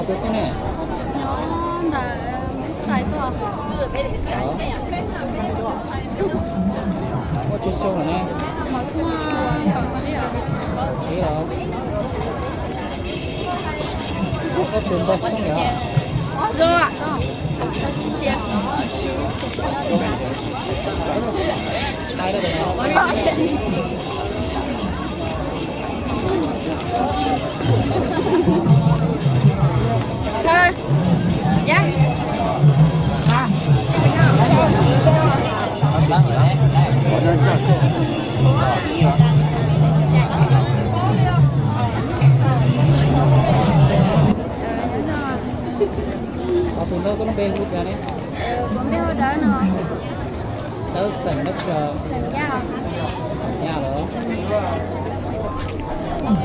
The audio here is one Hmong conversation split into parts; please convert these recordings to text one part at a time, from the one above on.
Tus tub ne? Muaj tsawg xyoo lawm ne? Kaum tsib los? Koj tus npawg xov tooj yom? Tus npawg koj lub npe hu cas ne? Dawb, xeem dab tsi? Xeem Yaj los?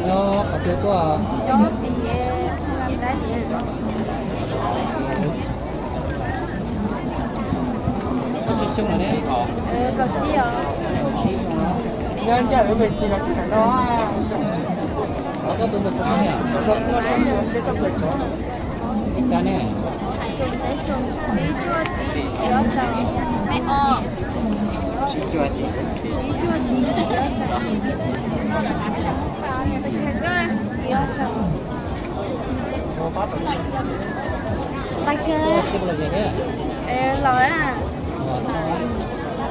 Nyob qhov twg tuaj? Koj tsawg xyoo lawm ne? Kaum tsib os. Kaum tsib xyoo los? Qhov koj tus npawg xov tooj yom? Li cas ne? Xum, xum, tsib cuaj tsib, ob rau. Tsib cuaj tsib, tsib cuaj tsib, ob rau. Los,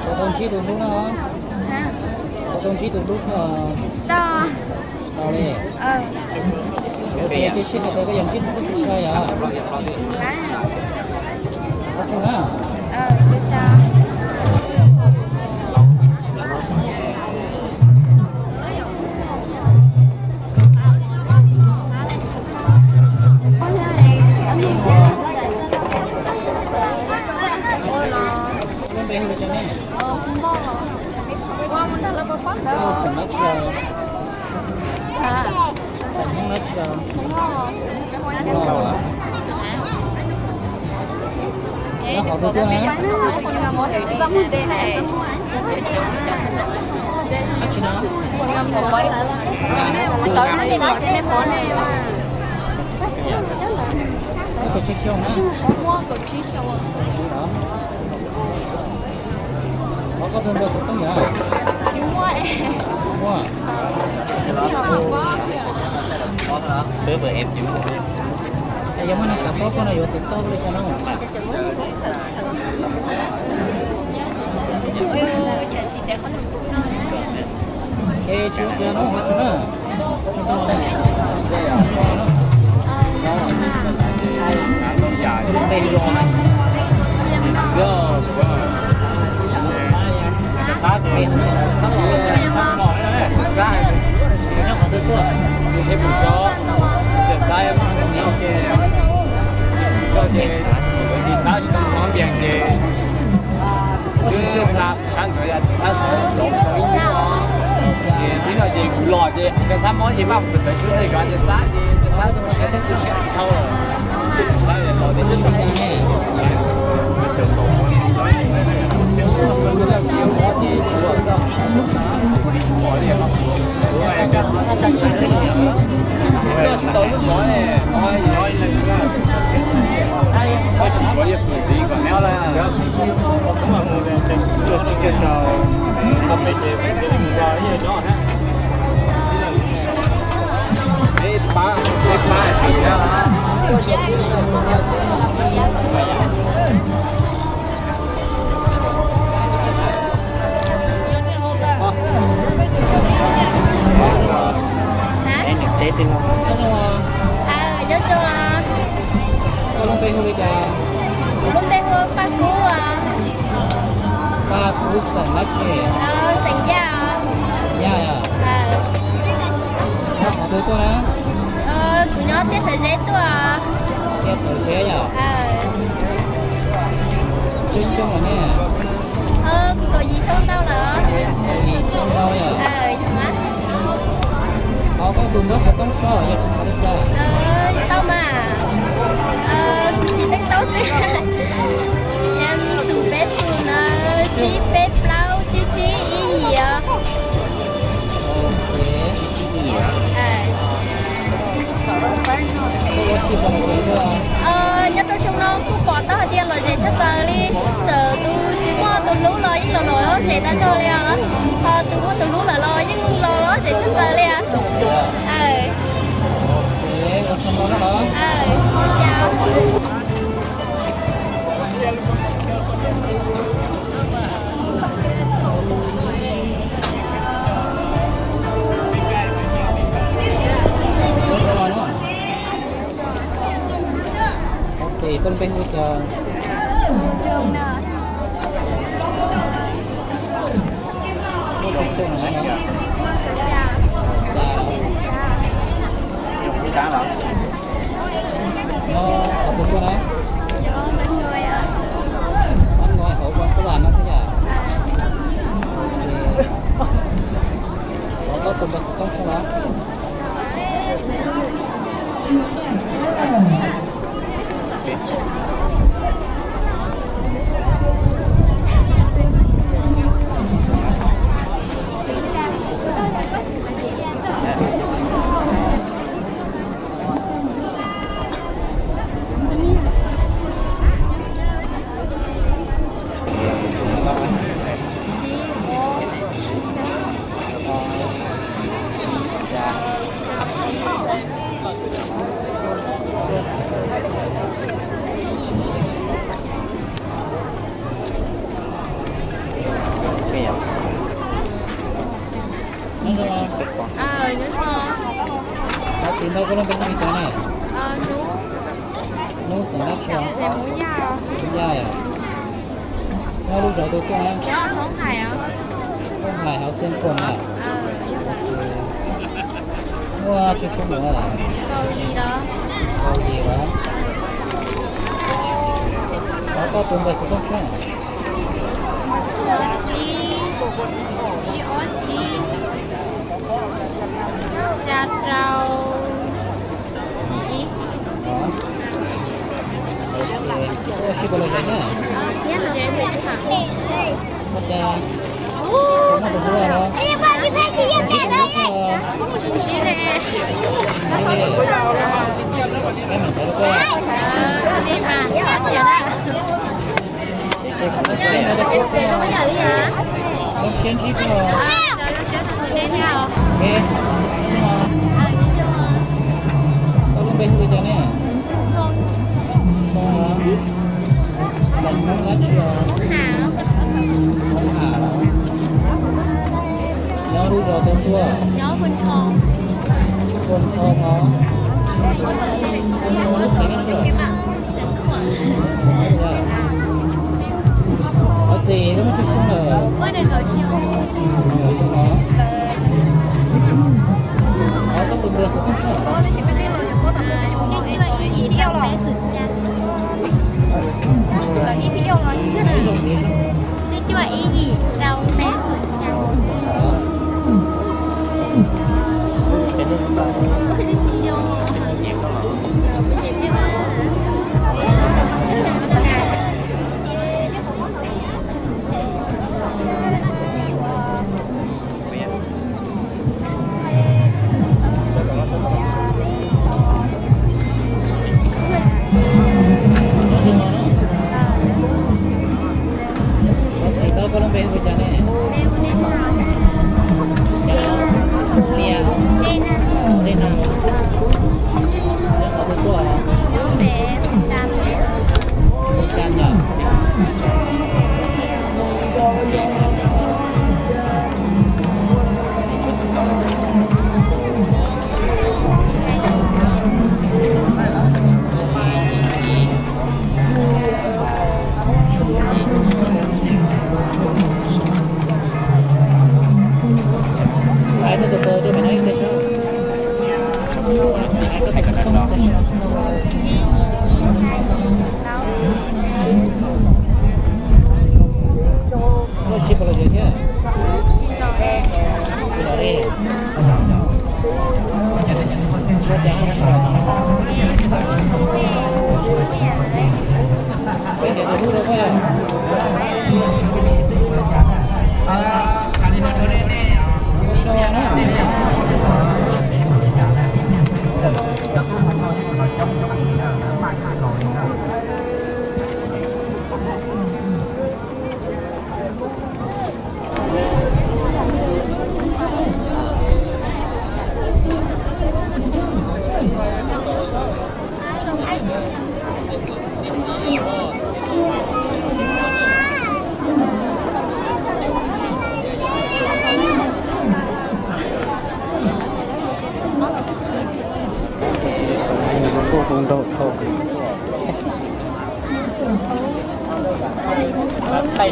tus tau ntsib tus hlub no. Tus tau ntsib tus hlub no. Tau li. Ua tsis yog cia siab hais tias koj yuav ntsib tus hlub txhua yom? Ua tsaug na. Lub npe hu li cas ne? Xeem dab tsi? Xeem Hmoob dab tsi? Nyob qhov twg tuaj na? Dab tsi no? Koj kaum tsib xyoo na? Qhov koj tus npawg xov tooj yom? Tsis muaj. Muaj. Es yog muaj neeg xav paub koj no yuav tus toj li cas no? Es tsis ua cas no, ua tsaug na. Sab ntxuav yog tab sis los rau ib nyuag ces tib no ces kuv los ces cov xab mob ces paj kuv tawv tawv tsuas zov ces xab ces cov xab tsis sib dhau lawm. Xab los ces sib dhau ne. Koj tsis tau lub mov ne. Koj tsis tau ib pum ntxiv kom neb la. Nyob zoo. Koj lub npe hu li cas? Kuv lub npe hu Paj Kub. Paj Kub xeem dab tsi? Xeem Yaj. Yaj os. Nyob qhov twg tuaj na? Kuv nyob Tiaj Rhawv Zeb tuaj. Tiaj Rhawv Zeb yom? Tsawg xyoo lawm ne? Kuv kaum yim xyoo ntau lawm. Kaum yim xyoo ntau yom? Thov koj tus npawb xov tooj seb yog tsis xav li cas. Tau mas. Kuv siv teeb taub xwb. Xum peb xum na, tsib peb plaub tsib tsib ib yim os. Tsib tsib ib yim. Nyob rau xyoo no kuj pom tau hais tias lom zem tshaj plaws li. Txawm tus tsis muaj tus hlub los yeej los lom zem tag zog li os. Ho tus muaj tus hlub lawm los yeej los lom zem tshaj plaws li os. Hnub xeem Nyab Tshua, Hmoob Yaj yom. Nyob lub zos twg tuaj na? Thoob Hais hauv Xeev Khuam na. Muaj tsawg xyoo lawm? Kaum yim lawm. Thov koj tus npe xov tooj tso. Ua si puas lom zem thiab? Ua cas, puas muaj tus hlub los? Koj mam ntawd koj. Zoo siab ntsib koj. Koj lub npe hu li cas ne? Txhoov. Los Hmoob dab tsi os? Hmoob Ham los? Nyob lub zos twg tuaj? Nyob Phu Thoo os. Lub xeev dab tsi os? Xeev Khuam. Ov, txiv, koj muaj tsawg xyoo lawm? Muaj nees nkaum xyoo. Nees nkaum xyoo os. Ov, koj tus npe xov tooj tso. Cuaj cuaj ib yim rau peb xoom xya. Cuaj cuaj ib yim rau peb xoom xya. Txiv, koj lub npe hu li cas ne? Lia. Dej Nag. Nyob qhov twg tuaj? Nyob pem Moos Cas. Moos Cas yom. Koj sib puas lom zem thiab? Tsis los li. Ua cas koj tsis los? Peb niam tus hlub rau koj yom. Ua tsaug na.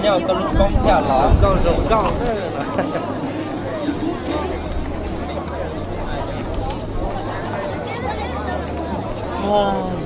Koj lub koob thiaj los nkauj zoo nkauj xwb.